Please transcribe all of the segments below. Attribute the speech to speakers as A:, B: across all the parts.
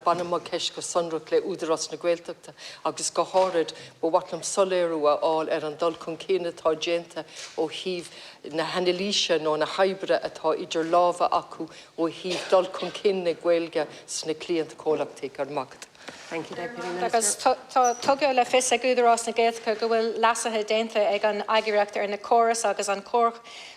A: Baineann mo cheist go sonrach le Údarás na Gaeltachta agus go háirid ba mhaith liom soiléiriú a fháil ar an dul chun cinn atá déanta ó thaobh na hanailíse nó na hoibre atá idir lámha acu ó thaobh dul chun cinn na Gaeilge sna cliantchomhlachtaí. Go raibh maith agat.
B: Thank you, Deputy Minister.
C: Agus tá tugtha le fios ag Údarás na Gaeltachta go bhfuil leasuithe déanta ag an eagraíocht ar na córais agus an cur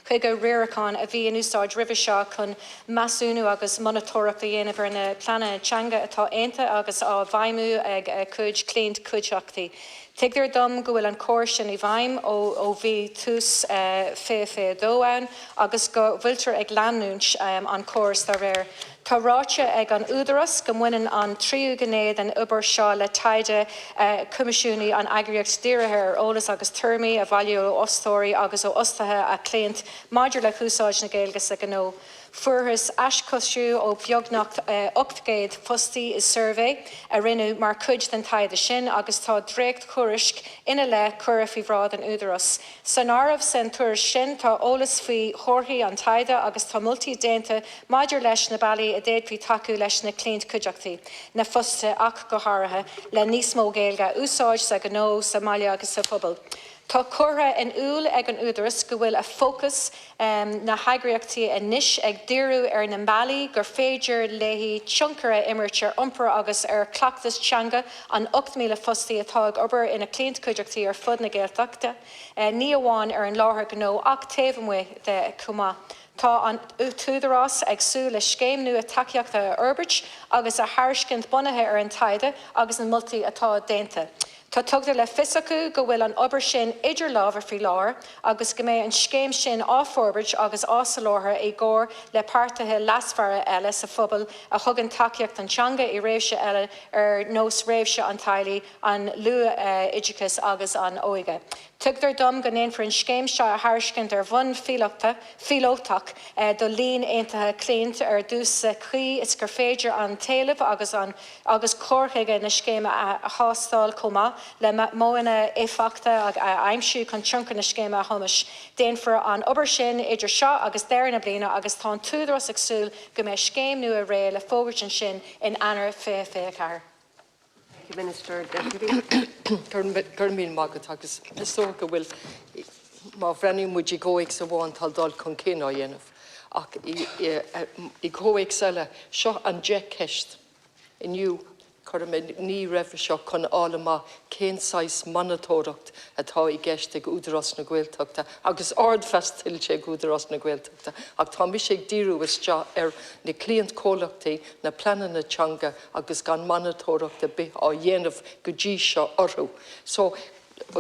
C: chuige riaracháin a bhí in úsáid roimhe seo chun measúnú agus monatóireacht a dhéanamh ar na pleananna teanga atá aontaithe agus á bhfeidhmiú ag a cuid cliantchuideachtaí. Tuigtear dom go bhfuil an córas sin i bhfeidhm ó bhí tús 2022 ann agus go bhfuiltear ag leanúint an chórais dá réir. Tá ráite ag an Údarás go mbaineann an tríú gné den obair seo le taighde a choimisiúnaigh an eagraíocht dírithe ar eolas agus tuairimí a bhailiú ó fhostóirí agus ó fhostaithe a cliant maidir le húsáid na Gaeilge sa ghnó. Fuarthas aischoisriú ó bheagnach 800 fostaí i suirbhé a rinneadh mar chuid den taighde sin agus tá dréacht-thuairisc ina leith curtha faoi bhráid an Údaráis. San áireamh san tuairisc sin tá eolas faoi thorthaí an taighde agus tá moltaí déanta maidir leis na bealaí a d'fhéadfaí tacú leis na cliantchuideachtaí, na fostaithe ach go háirithe, le níos mó Gaeilge a úsáid sa ghnó, sa mbaile agus sa phobal. Tá curtha in iúl ag an Údarás go bhfuil a fócas na heagraíochtaí anois ag díriú ar na mbealaí gur féidir léi tionchar a imirt ar iompar agus ar chleachtas teanga an 8,000 fostaí atá ag obair ina cliantchuideachtaí ar fud na Gaeltachta, ní amháin ar an láthair ghnó ach taobh amuigh de chomh maith. Tá an tÚdarás ag súil le scéim nua tacaíochta a fhorbairt agus a thairiscint bunaithe ar an taighde agus na moltaí atá déanta. Tá tugtha le fios acu go bhfuil an obair sin idir lámha faoi láthair agus go mbeidh an scéim sin á forbairt agus á soláthar i gcomhar le páirtithe leasmhara eile sa phobal a thugann tacaíocht don teanga i réimse eile ar nós réimse an teaghlaigh, an luathoideachais agus an óige. Tuigtear dom go ndéanfar an scéim seo a thairiscint ar bhonn phíolótach do líon aontaithe cliant ar dtús sa chaoi is gur féidir an t-éileamh agus an agus cur chuige na scéime a thástáil chomh maith le modhanna éifeachta a aimsiú chun tionchar na scéime a thomhas. Déanfar an obair sin idir seo agus deireadh na bliana agus tá an tÚdarás ag súil go mbeidh scéim nua réidh le fógairt ansin in Eanáir 2024.
B: Thank you, Minister. Deputy.
A: Go raibh míle maith agat agus is dócha go bhfuil, má bhreathnaíonn muid i gcomhthéacs amháin tá dul chun cinn á dhéanamh ach i gcomhthéacs eile, seo an 10 ceist inniu, chuir mé ní roimhe seo chun fháil amach cén saghas monatóireacht atá i gceist ag Údarás na Gaeltachta agus ardmheas tuillte ag Údarás na Gaeltachta ach tá mise ag díriú isteach ar na cliantchomhlachtaí, na pleananna teanga agus gan monatóireacht ar bith á dhéanamh go dtí seo orthu. So,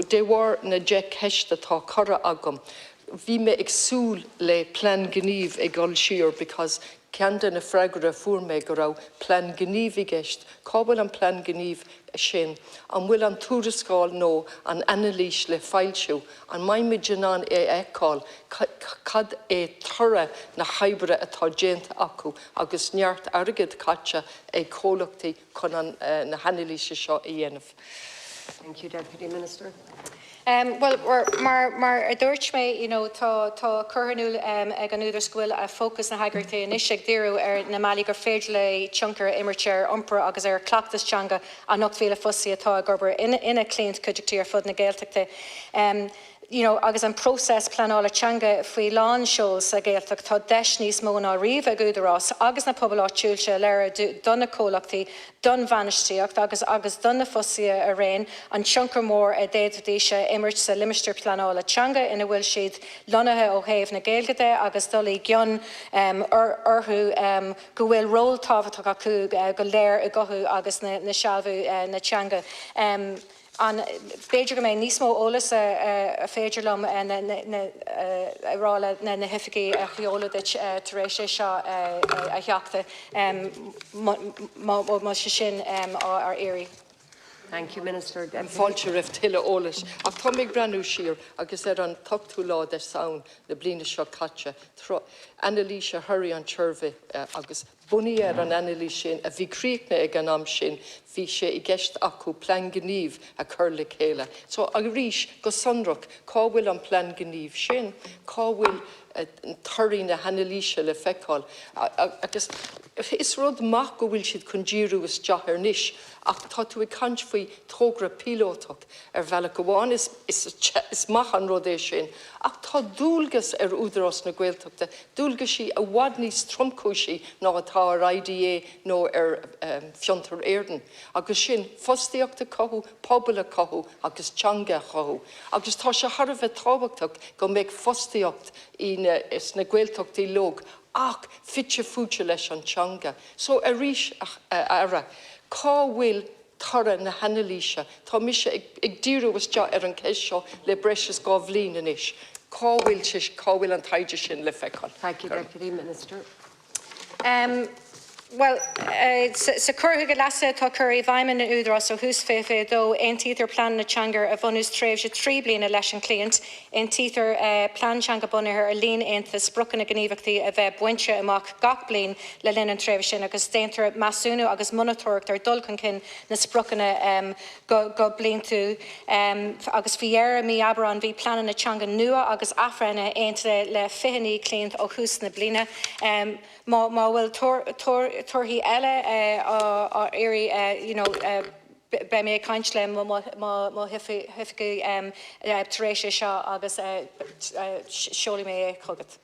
A: de bharr na 10 ceist atá curtha agam, bhí mé ag súil le plean gnímh ag dul siar because ceann de na freagra a fuair mé go raibh plean gnímh i gceist. Cá bhfuil an plean gnímh sin? An bhfuil an tuarascáil nó an anailís le foilsiú? An mbeidh muid in ann é a fheiceáil? Cad é toradh na hoibre atá déanta acu agus neart airgead caite ag comhlachtaí chun an na hanailíse seo a dhéanamh?
B: Thank you, Deputy Minister.
C: Bhuel, mar mar a dúirt mé, you know, tá tá curtha in iúl ag an Údarás go bhfuil fócas na heagraíochta anois ag díriú ar na mbealaí gur féidir léi tionchar a imirt ar iompar agus ar chleachtas teanga an 8,000 fostaí atá ag obair ina cliantchuideachtaí ar fud na Gaeltachta. You know, agus an próiseas pleanála teanga faoi lán seoil sa Ghaeltacht, tá deis níos mó ná riamh ag Údarás agus na pobail áitiúla a léiriú do na comhlachtaí, don bhainistíocht agus agus do na fostaithe araon an tionchar mór a d'fhéadfaidís a imirt sa limistéar pleanála teanga ina bhfuil siad lonnaithe ó thaobh na Gaeilge de agus dul i gcion orthu go bhfuil ról tábhachtach acu go léir i gcothú agus na sealbhú na teanga. An b'fhéidir go mbeidh níos mó eolas a féidir liom a rá le na hoifigigh a sheoladh duit tar éis é seo a theachtadh má sé sin á iarraidh.
B: Thank you, Minister.
A: Fáilte roimh tuilleadh eolais. Ach tá mé ag breathnú siar agus ar an t-ochtú lá de Samhain na bliana seo caite, anailís ar thorthaí an tsuirbhé agus. Bunaithe ar an anailís sin, a bhí críochnaithe ag an am sin, bhí sé i gceist acu plean gnímh a chur le chéile. So, arís, go sonrach, cá bhfuil an plean gnímh sin? Cá bhfuil torthaí na hanailíse le feiceáil? Agus is rud maith go bhfuil siad chun díriú isteach air anois, ach tá tú ag caint faoi togra píolótach. Ar bhealach amháin, is maith an rud é sin, ach tá dualgas ar Údarás na Gaeltachta, dualgaisí i bhfad níos tromchúisí ná atá ar IDA nó ar Fiontar Éireann, agus sin fostaíocht a chothú, pobal a chothú agus teanga a chothú. Agus tá sé thar a bheith tábhachtach go mbeadh fostaíocht sna Gaeltachtaí uilig ach fite fuaite leis an teanga. So arís, a Aire, cá bhfuil toradh na hanailíse. Tá mise ag díriú isteach ar an cheist seo le breis is 2 bhliain anois. Cá bhfuil sé, cá bhfuil an taighde sin le feiceáil?
B: Thank you, Deputy Minister.
C: Bhuel, sa chur chuige leasaithe atá curtha i bhfeidhm in Údarás ó thús 2022, aontaítear pleananna teanga ar bhunús tréimhse 3 bliana leis an gcliant. Aontaítear plean teanga bunaithe ar líon aontaithe spriocanna gníomhaíochtaí a bheith bainte amach gach bliain le linn an tréimhse sin agus déantar measúnú agus monatóireacht ar dhul chun cinn na spriocanna go bliantúil. Agus faoi dheireadh mí Aibreáin bhí pleananna teanga nua agus athbhreithnithe aontaithe le 29 cliant ó thús na bliana. Má bhfuil torthaí eile á iarraidh you know, Beidh mé ag caint le mo oifigigh tar éis é seo agus seolfaidh mé é chugat.